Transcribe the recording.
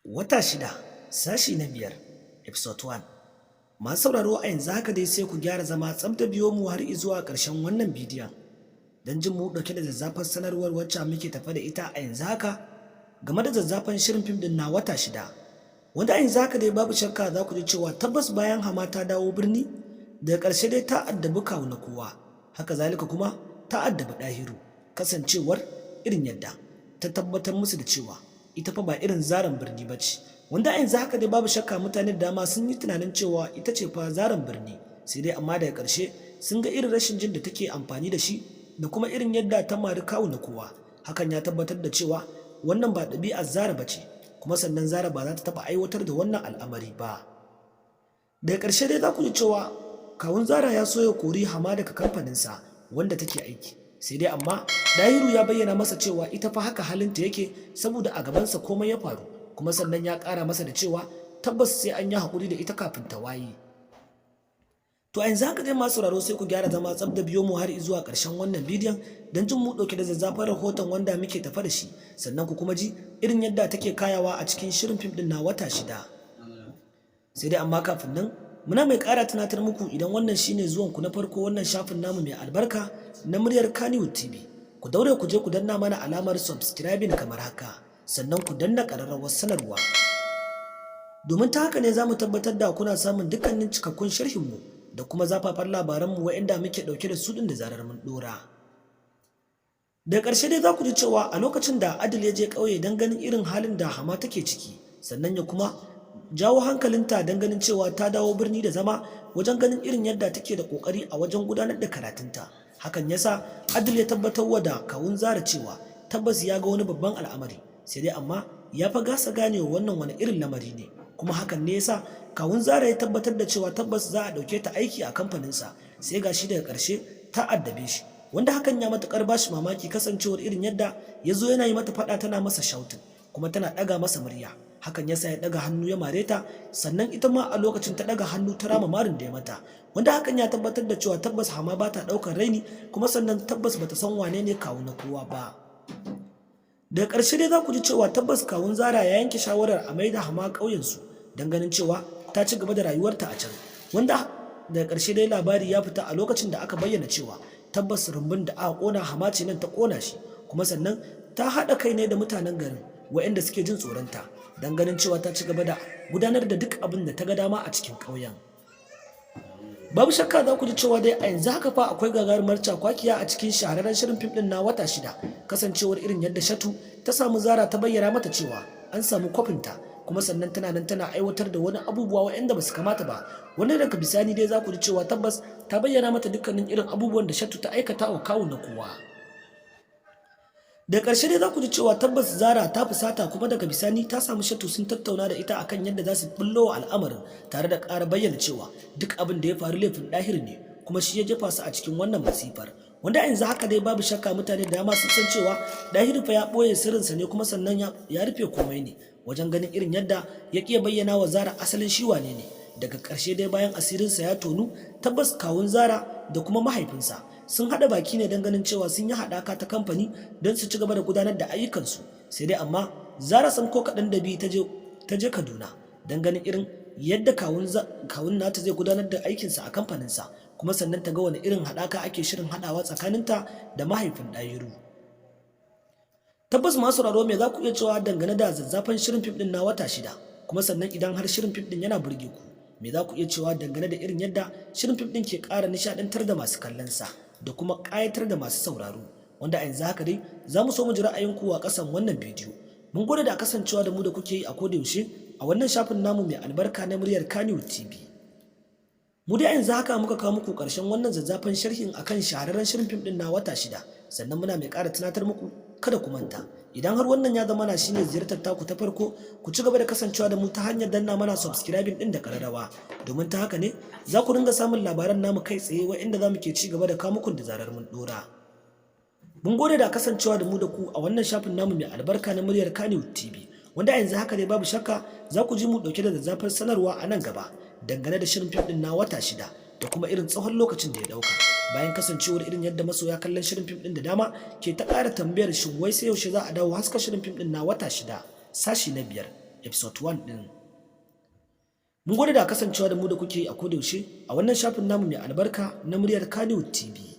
Wata shida, sashi na biyar, episode 1. Masu sauraro, a yanzu haka dai sai ku gyara zama tsab da biyo mu har zuwa ƙarshen wannan bidiyon don jin mu ɗauke da zazzafan sanarwar wacce muke tafe da ita a yanzu haka game da zazzafan shirin fim ɗin na Wata Shida. Wanda a yanzu haka dai babu shakka za ku ji cewa tabbas bayan Hama ta dawo birni, daga ƙarshe dai ta addabi Kawu Na Kowa, haka zalika kuma ta addabi Ɗahiru, kasancewar irin yadda ta tabbatar musu da cewa ita fa ba irin Zaran birni ba ce. Wanda a yanzu haka dai babu shakka mutane da dama sun yi tunanin cewa ita ce fa Zaran birni, sai dai amma daga ƙarshe sun ga irin rashin jin da take amfani da shi da kuma irin yadda ta mari Kawu Na Kowa. Hakan ya tabbatar da cewa wannan ba ɗabi'ar Zara ba ce, kuma sannan Zara ba za ta taɓa aiwatar da wannan al'amari ba. Daga ƙarshe dai za ku ji cewa kawun Zara ya so ya kori Hama daga kamfaninsa wanda take aiki, sai dai amma Dahiru ya bayyana masa cewa ita fa haka halinta yake, saboda a gabansa komai ya faru, kuma sannan ya ƙara masa da cewa tabbas sai an yi haƙuri da ita kafin ta waye. To, a yanzu haka dai, masu sauraro, sai ku gyara zama tsab da biyo mu har zuwa ƙarshen wannan bidiyon don jin mu ɗauke da zazzafan rahoton wanda muke tafe da shi, sannan ku kuma ji irin yadda take kayawa a cikin shirin fim ɗin na Wata Shida. Sai dai amma kafin nan, muna mai ƙara tunatar muku, idan wannan shine zuwan ku na farko wannan shafin namu mai albarka na Muryar Kannywood TV, ku daure ku je ku danna mana alamar subscribing kamar haka, sannan ku danna ƙararrawar sanarwa, domin ta haka ne za mu tabbatar da kuna samun dukkanin cikakkun sharhinmu da kuma zafafan labaranmu waɗanda muke ɗauke da su ɗin da zarar mun ɗora. Da ƙarshe dai za ku ji cewa a lokacin da Adil ya je ƙauye don ganin irin halin da Hama take ciki, sannan ya kuma jawo hankalinta don ganin cewa ta dawo birni da zama, wajen ganin irin yadda take da ƙoƙari a wajen gudanar da karatunta. Hakan ya sa Adil ya tabbatar wa da kawun Zara cewa tabbas ya ga wani babban al'amari, sai dai amma ya fa gasa ganewa wannan wani irin lamari ne. Kuma hakan ne yasa kawun Zara ya tabbatar da cewa tabbas za a ɗauke ta aiki a kamfaninsa. Sai ga shi daga ƙarshe ta addabe shi, wanda hakan ya matuƙar bashi mamaki, kasancewar irin yadda ya zo yana yi mata faɗa, tana masa shouting kuma tana ɗaga masa murya. Hakan yasa ya ɗaga hannu ya mare ta, sannan ita ma a lokacin ta ɗaga hannu ta rama marin da ya mata, wanda hakan ya tabbatar da cewa tabbas Hama ba ta ɗaukar raini, kuma sannan tabbas bata san wane ne Kawu Na Kowa ba. Daga ƙarshe dai za ku ji cewa tabbas kawun Zara ya yanke shawarar a maida Hama ƙauyensu don ganin cewa ta ci gaba da rayuwarta a can. Wanda daga ƙarshe dai labari ya fita a lokacin da aka bayyana cewa tabbas rumbun da aka ƙona, Hama ce nan ta ƙona shi, kuma sannan ta haɗa kai ne da mutanen garin waɗanda suke jin tsoronta don ganin cewa ta ci gaba da gudanar da duk abin da ta ga dama a cikin ƙauyen. Babu shakka za ku ji cewa dai a yanzu haka fa akwai gagarumar cakwakiya a cikin shahararren shirin fim din na Wata Shida, kasancewar irin yadda Shatu ta samu Zara ta bayyana mata cewa an samu kwafinta, kuma sannan tana nan tana aiwatar da wani abubuwa waɗanda ba su kamata ba. Wanda daga bisani dai za ku ji cewa tabbas ta bayyana mata dukkanin irin abubuwan da Shatu ta aikata wa Kawu Na Kowa. Da ƙarshe dai za ku ji cewa tabbas Zara ta fusata, kuma daga bisani ta samu Shatu sun tattauna da ita akan yadda za su bullo wa al'amarin, tare da ƙara bayyana cewa duk abin da ya faru laifin Ɗahir ne, kuma shi ya jefa su a cikin wannan masifar. Wanda a yanzu haka dai babu shakka mutane da dama sun san cewa Ɗahiru fa ya ɓoye sirrinsa ne, kuma sannan ya rufe komai ne wajen ganin irin yadda ya ƙi bayyana wa Zara asalin shi wane ne. Daga ƙarshe dai, bayan asirinsa ya tonu, tabbas kawun Zara da kuma mahaifinsa sun haɗa baki ne don ganin cewa sun yi haɗaka ta kamfani don su ci gaba da gudanar da ayyukansu. Sai dai amma Zara san ko kaɗan da bi ta je Kaduna don ganin irin yadda kawun nata zai gudanar da aikinsa a kamfaninsa, kuma sannan ta ga wani irin haɗaka ake shirin haɗawa tsakaninta da mahaifin Ɗahiru. Tabbas, masu sauraro, me za ku iya cewa dangane da zazzafan shirin fim ɗin na Wata Shida? Kuma sannan idan har shirin fim ɗin yana burge ku, me za ku iya cewa dangane da irin yadda shirin fim ɗin ke ƙara nishaɗantar da masu kallonsa da kuma ƙayatar da masu sauraro? Wanda a yanzu haka dai za mu so mu ji ra'ayinku a ƙasan wannan bidiyo. Mun gode da kasancewa da mu da kuke yi a koda yaushe a wannan shafin namu mai albarka na Muryar Kannywood TV. Mu dai yanzu haka muka kawo muku ƙarshen wannan zazzafan sharhin akan shahararren shirin fim ɗin na Wata Shida. Sannan muna mai ƙara tunatar muku, kada ku manta, idan har wannan ya zama na shine ziyartar taku ta farko, ku ci gaba da kasancewa da mu ta hanyar danna mana subscribing din da kararrawa, domin ta haka ne za ku ringa samun labaran namu kai tsaye waɗanda za mu ke ci gaba da kawo muku da zarar mun dora. Mun gode da kasancewa da mu da ku a wannan shafin namu mai albarka na Muryar Kannywood TV. Wanda a yanzu haka dai babu shakka za ku ji mu dauke da zazzafar sanarwa a nan gaba dangane da shirin fim din na Wata Shida da kuma irin tsawon lokacin da ya dauka, bayan kasancewar irin yadda masoya kallon shirin fim din da dama ke ta ƙara tambayar shin wai sai yaushe za a dawo haska shirin fim din na Wata Shida sashi na biyar, episode 1 ɗin. Mun gode da kasancewa da mu da kuke a kodayaushe a wannan shafin namu mai albarka na Muryar Kannywood TV.